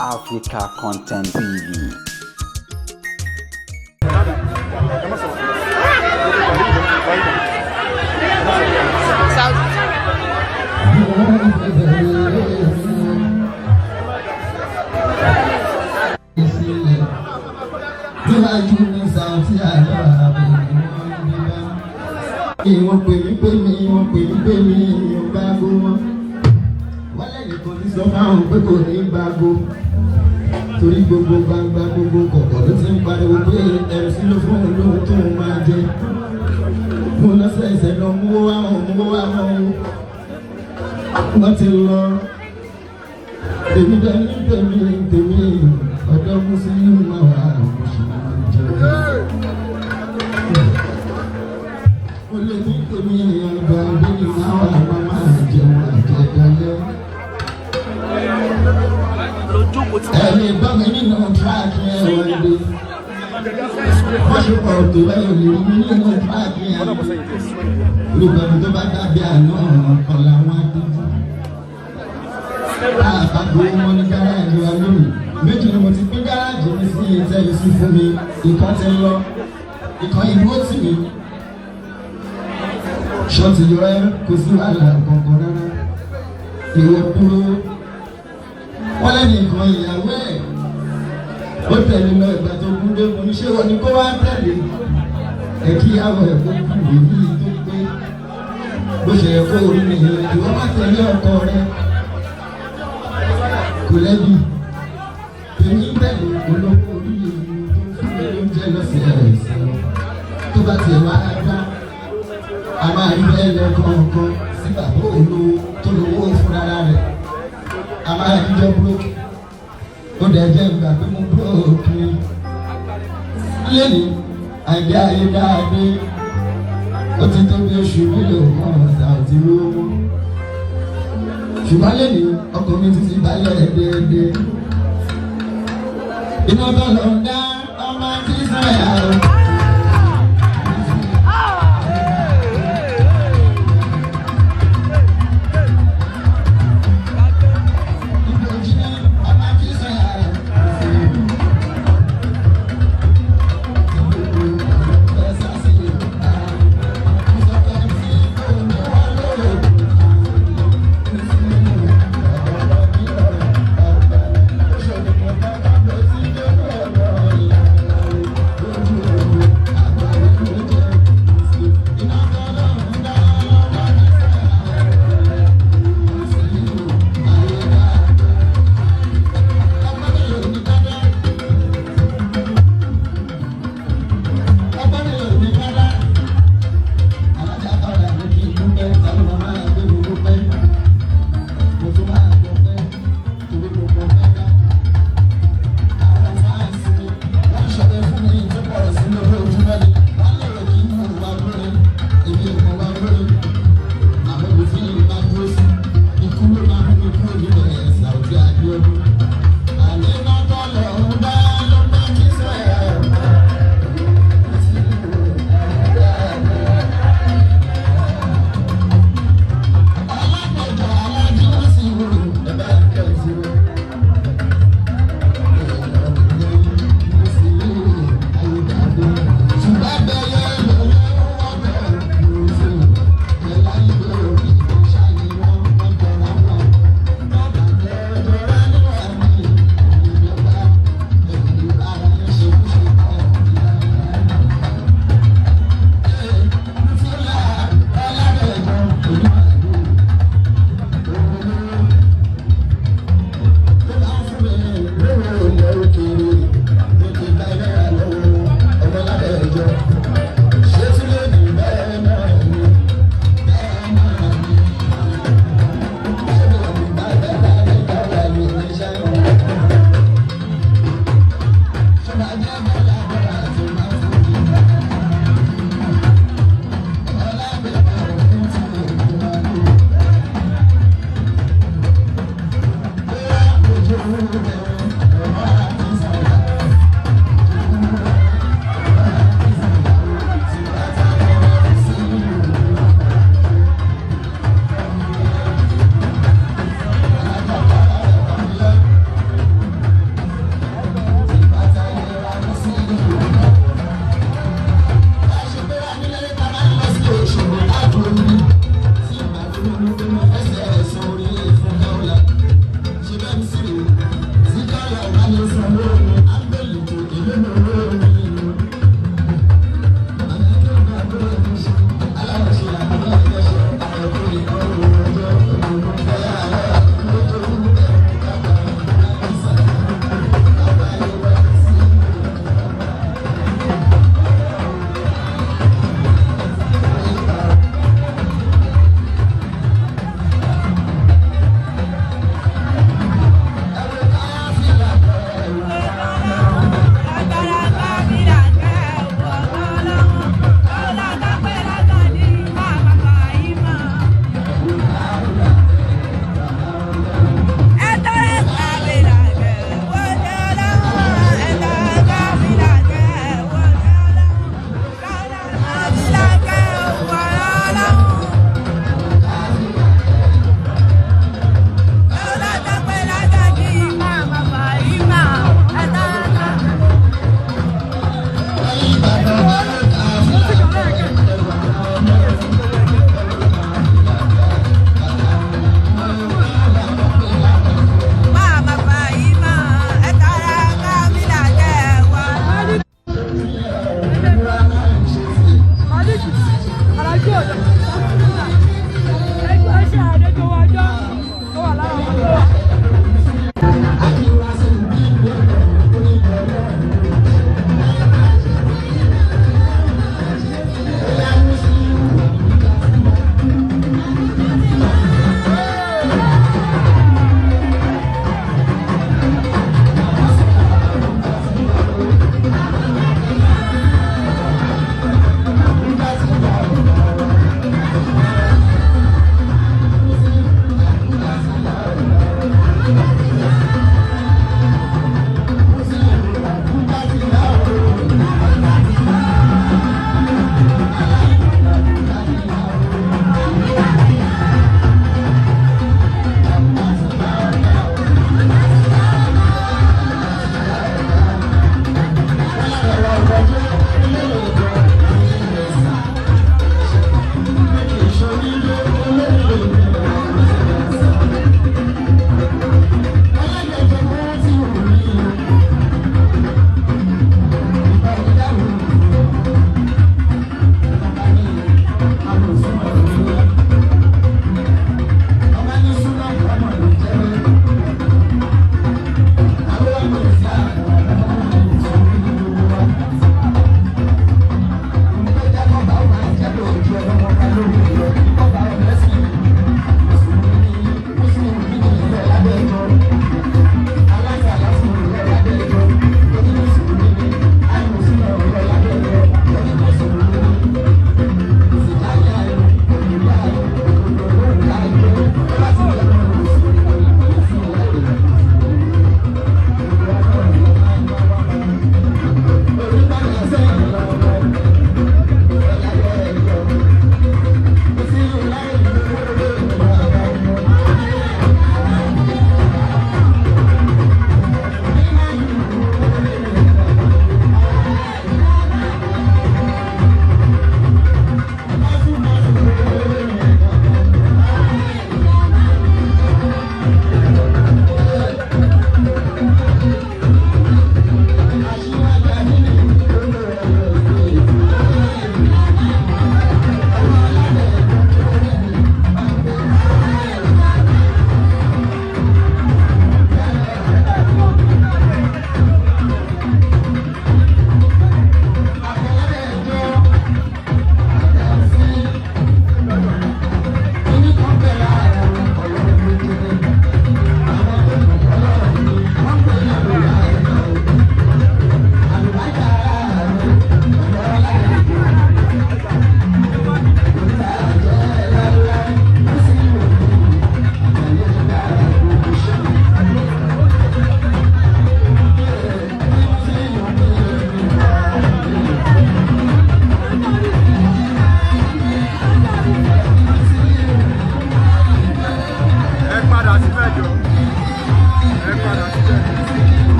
Africa Content TV. Ìwọ̀n pè mí pè mí, ìwọ̀n pè mí pè mí, ìwọ̀n bá gbó wọn. Wọ́n lẹ́yìn kan ti sọ fáwọn pé kò ní bá gbó. Torí gbogbo gbangba gbogbo kọ̀kọ̀ ló ti ń pariwo pé MC ló fún òun lóhun tóun máa jẹ. Mo lọ sẹ̀sẹ̀ lọ mú wá wọn mú wá wọn o. Wọ́n ti lọ. Èmi dẹ̀ ní tèmi tèmi ọ̀dọ́ Mùsùlùmí máa wà mo sì máa jẹ. Mo lè ní tèmi àgbà bí máa wà máa jẹun àjẹdálẹ́. Ẹni gbọ́ mi nínú track yẹn wọ́n dé. Wọ́n ṣe pọ̀ tó bẹ́ẹ̀ lè rí mi nínú track yẹn. Olùgbàgbọ́ tó bá dàbí àná ọ̀la wọn á dúdú. Àbàgbọ́ wọn ní gáràjì wa lónìí. Méjì ni mo ti pín gáràjì mi sí ìtẹ́lẹ̀ sí fún mi. Ìkan ti lọ. Ìkan ìlú ó tì mí. Ṣọ́ọ̀tì yọ ẹ́ kò sí wàhálà kankan rárá. Ìwọ dúró. Wọ́n lẹ́nu ìkan ìyàwó ẹ̀. Ó tẹ̀lé lọ ìgbà tó kún dé mo ní ṣé wọ́n ní kó wá tẹ̀lé. Ẹ kí ìyàwó ẹ̀ kó kú èyí tó pé. Bó ṣe yẹ kó orí nìyẹn, ìwọ má tẹ̀lé ọkọ rẹ. Kò lẹ́bi. Èmi ń tẹ̀lé olówó orí mi tó ń fún mi lóúnjẹ lọ́sẹ̀ẹ̀sẹ̀. Tó bá tiẹ̀ wá dá, a máa rí bẹ́ẹ̀ lọ kọ̀ọ̀kan sí bàbá olówó tó lówó fúnra rẹ̀. A máa rí jọ broke. Ó dẹ̀ jẹ́ ìgbà pé mo broke ni. Lẹ́nu àìdí ayé dáadé. Ó ti tó bí oṣù mélòó kan ọ̀sà ò ti rówó mọ́. Ṣùgbọ́n lẹ́nu ọkọ mi ti ti balẹ̀ déédéé. Iná bá lọ dá ọmọ tí sọ̀yà o. Ìbòjì ní ọmọ tí sọ̀yà o.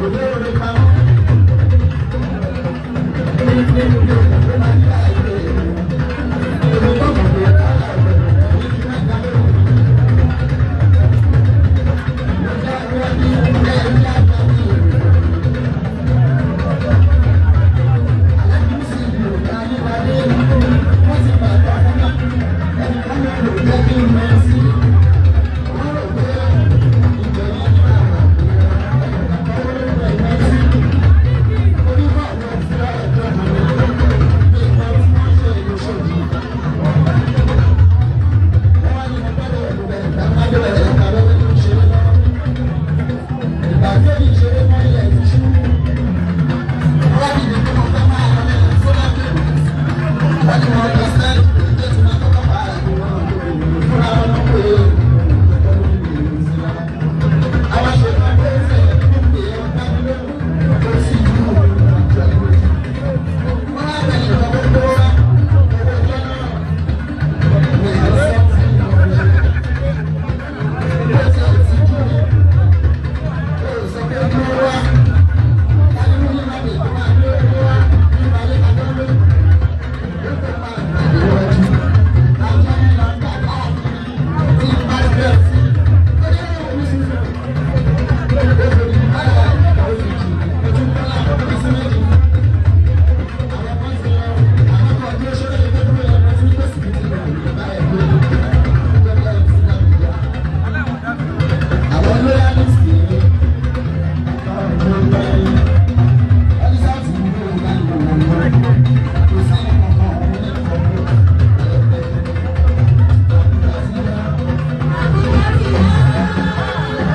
Òde òde pa.